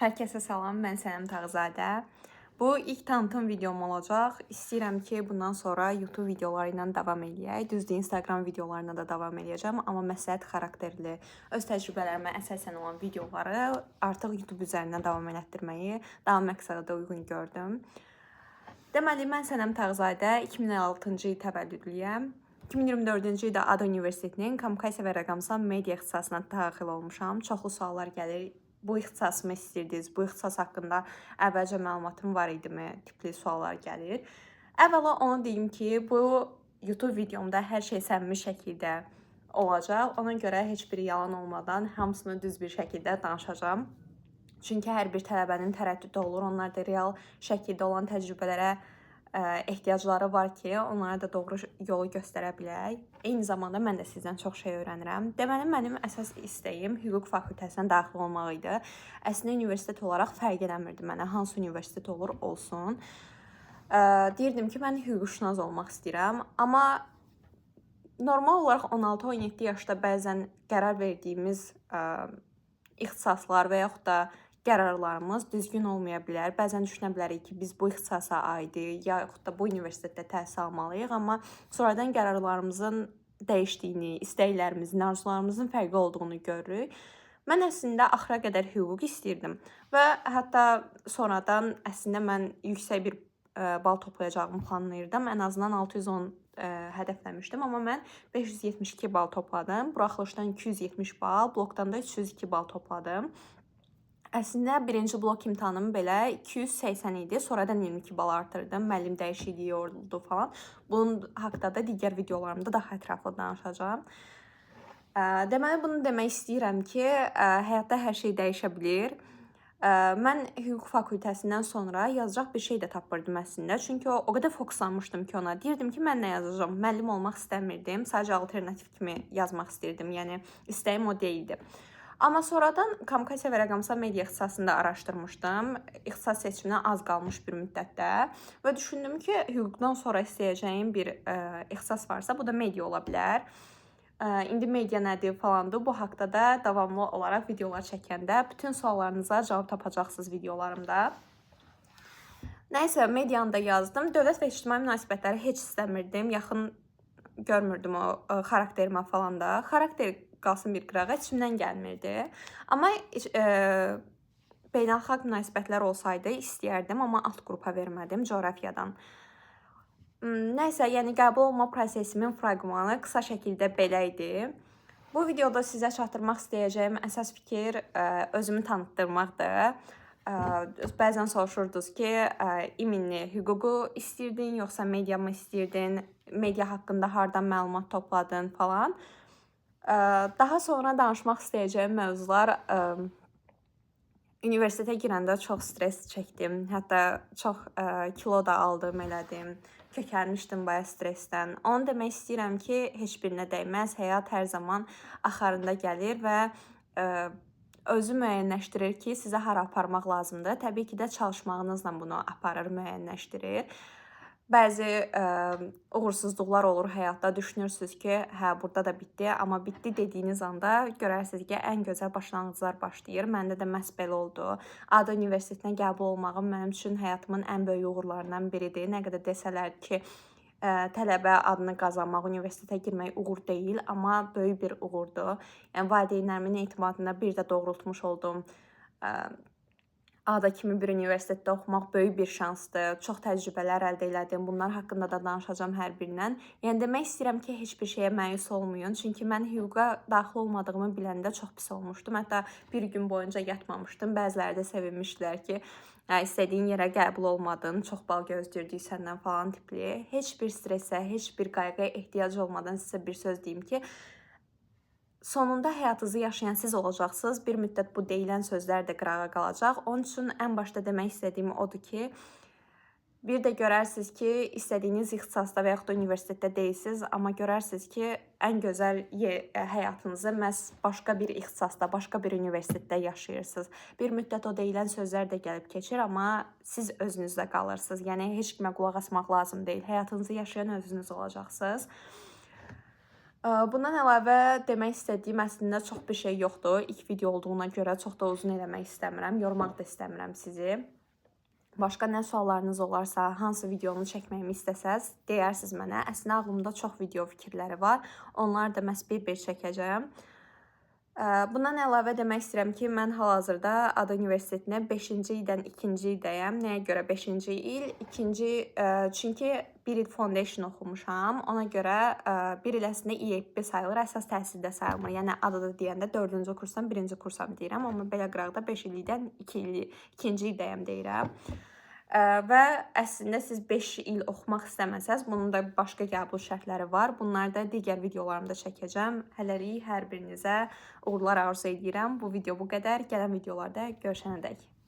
Hər kəsə salam, mən Sənəm Tağızadə. Bu ilk tanıtım videom olacaq. İstəyirəm ki, bundan sonra YouTube videoları ilə davam eləyək. Düzdür, Instagram videolarına da davam eləyəcəm, amma məsləhət xarakterli, öz təcrübələrimə əsasən olan videoları artıq YouTube üzərindən davam elətdirməyi daha məqsədə uyğun gördüm. Deməli, mən Sənəm Tağızadə, 2006-cı il təvəllüdlüyəm. 2024-cü ildə ADA Universitetinin Kommunikasiya və Rəqəmsal Media ixtisasına daxil olmuşam. Çoxlu suallar gəlir. Bu ixtisasımı istəyirdiniz? Bu ixtisas haqqında əvvəlcə məlumatım var idimi? Tipli suallar gəlir. Əvvəla onu deyim ki, bu YouTube videomda hər şey səmimi şəkildə olacaq. Ona görə heç bir yalan olmadan hamısını düz bir şəkildə danışacağam. Çünki hər bir tələbənin tərəddüdü olur. Onlar da real şəkildə olan təcrübələrə ehtiyacları var ki, onlara da doğru yolu göstərə bilək. Eyni zamanda mən də sizdən çox şey öyrənirəm. Deməli, mənim əsas istəyim hüquq fakültəsinə daxil olmaq idi. Əslində universitet olaraq fərq eləmirdi mənə, hansı universitet olur olsun. Deyirdim ki, mən hüquqşünas olmaq istəyirəm, amma normal olaraq 16-17 yaşda bəzən qərar verdiyimiz ixtisaslar və yaxud da qərarlarımız düzgün olmaya bilər. Bəzən düşünə bilərik ki, biz bu ixtisasa aidik, yaxud da bu universitetdə təhsil almalıyıq, amma sonradan qərarlarımızın dəyişdiyini, istəklərimizin, arzularımızın fərqli olduğunu görürük. Mən əslində axıra qədər hüquq istəyirdim və hətta sonradan əslində mən yüksək bir bal toplayacağımı planlayırdım. Ən azından 610 hədəfləmişdim, amma mən 572 bal topladım. Buraxılışdan 270 bal, blokdan da 302 bal topladım. Əslində birinci blok imtahanım belə 280 idi. Sonradan 22 bal artırdım. Müəllim dəyişikliyi oldu falan. Bunun haqqında da digər videolarımda daha ətraflı danışacağam. Deməli bunu demək istəyirəm ki, həyatda hər şey dəyişə bilir. Mən hüquq fakültəsindən sonra yazacaq bir şey də tapırdım əslində. Çünki o qədər fokuslanmışdım ki ona. Deyirdim ki, mən nə yazacağam? Müəllim olmaq istəmirdim. Sadəcə alternativ kimi yazmaq istəyirdim. Yəni istəyim o deyildi. Amma sonradan kommunikasiya və rəqəmsal media ixtisasında araşdırmışdım. İxtisas seçiminə az qalmış bir müddətdə və düşündüm ki, hüquqdan sonra istəyəcəyim bir ixtisas varsa, bu da media ola bilər. İndi media nədir falandır. Bu haqda da davamlı olaraq videolar çəkəndə bütün suallarınıza cavab tapacaqsınız videolarımda. Nəysə, medianı da yazdım. Dövlət və ictimai münasibətləri heç istəmirdim. Yaxın görmürdüm o xarakterimə falan da. Xarakter qalsın bir qırağa, içimdən gəlmirdi. Amma beynəlxalq münasibətlər olsaydı istəyərdim, amma alt qrupa vermədim coğrafiyadan. Nəysə, yəni qəbul olma prosesimin fraqmanı qısa şəkildə belə idi. Bu videoda sizə çatdırmaq istəyəcəyim əsas fikir özümü tanıtdırmaqdır. Bəzən soruşurdunuz ki, iminli hüququ istəyirdin, yoxsa media mı istəyirdin, media haqqında hardan məlumat topladın falan. Daha sonra danışmaq istəyəcəyim mövzular, universitetə girəndə çox stres çəkdim. Hətta çox kilo da aldım, elədim. Kökəlmişdim baya stressdən. Onu demək istəyirəm ki, heç birinə dəyməz. Həyat hər zaman axarında gəlir və özü müəyyənləşdirir ki, sizə hara aparmaq lazımdır. Təbii ki də çalışmağınızla bunu aparır, müəyyənləşdirir. Bəzi uğursuzluqlar olur həyatda. Düşünürsünüz ki, hə, burada da bitdi, amma bitdi dediyiniz anda görərsiniz ki, ən gözəl başlanğıclar başlayır. Məndə də məhz belə oldu. ADA Universitetinə qəbul olmağım mənim üçün həyatımın ən böyük uğurlarından biridir. Nə qədər desələr ki, tələbə adını qazanmaq, universitetə girmək uğur deyil, amma böyük bir uğurdur. Yəni valideynlərimin etimadını bir də doğrultmuş oldum. ADA kimi bir universitetdə oxumaq böyük bir şansdır. Çox təcrübələr əldə elədim. Bunlar haqqında da danışacağam hər birindən. Yəni demək istəyirəm ki, heç bir şeyə məyus olmayın. Çünki mən hüquqa daxil olmadığımı biləndə çox pis olmuşdum. Hətta bir gün boyunca yatmamışdım. Bəziləri də sevinmişdilər ki, istədiyin yerə qəbul olmadın, çox bal gözləyirdik səndən falan tipli. Heç bir stressə, heç bir qayğıya ehtiyac olmadan sizə bir söz deyim ki, sonunda həyatınızı yaşayan siz olacaqsınız. Bir müddət bu deyilən sözlər də qırağa qalacaq. Onun üçün ən başda demək istədiyim odur ki, bir də görərsiniz ki, istədiyiniz ixtisasda və yaxud da universitetdə deyilsiniz, amma görərsiniz ki, ən gözəl həyatınızı məhz başqa bir ixtisasda, başqa bir universitetdə yaşayırsınız. Bir müddət o deyilən sözlər də gəlib keçir, amma siz özünüzdə qalırsınız. Yəni heç kimə qulaq asmaq lazım deyil. Həyatınızı yaşayan özünüz olacaqsınız. Bundan əlavə demək istədiyim əslində çox bir şey yoxdur. İlk video olduğuna görə çox da uzun eləmək istəmirəm, yormaq da istəmirəm sizi. Başqa nə suallarınız olarsa, hansı videonu çəkməyimi istəsəz, deyərsiniz mənə. Əslində ağlımda çox video fikirləri var. Onları da məhz bir-bir çəkəcəyəm. Bundan əlavə demək istəyirəm ki, mən hal-hazırda Ada Universitetinə 5-ci ildən 2-ci ildəyəm. Nəyə görə 5-ci il? İkinci, çünki bir il foundation oxumuşam. Ona görə bir il əslində EAP sayılır, əsas təhsildə sayılmır. Yəni Adada deyəndə 4-cü kursdan 1-ci kursam deyirəm, amma belə qıraqda 5 illikdən 2 illik, 2-ci ildəyəm deyirəm. Və əslində siz 5 il oxumaq istəməsəz, bunun da başqa qəbul şərtləri var. Bunları da digər videolarımda çəkəcəm. Hələlik hər birinizə uğurlar arzu edirəm. Bu video bu qədər. Gələn videolarda görüşənədək.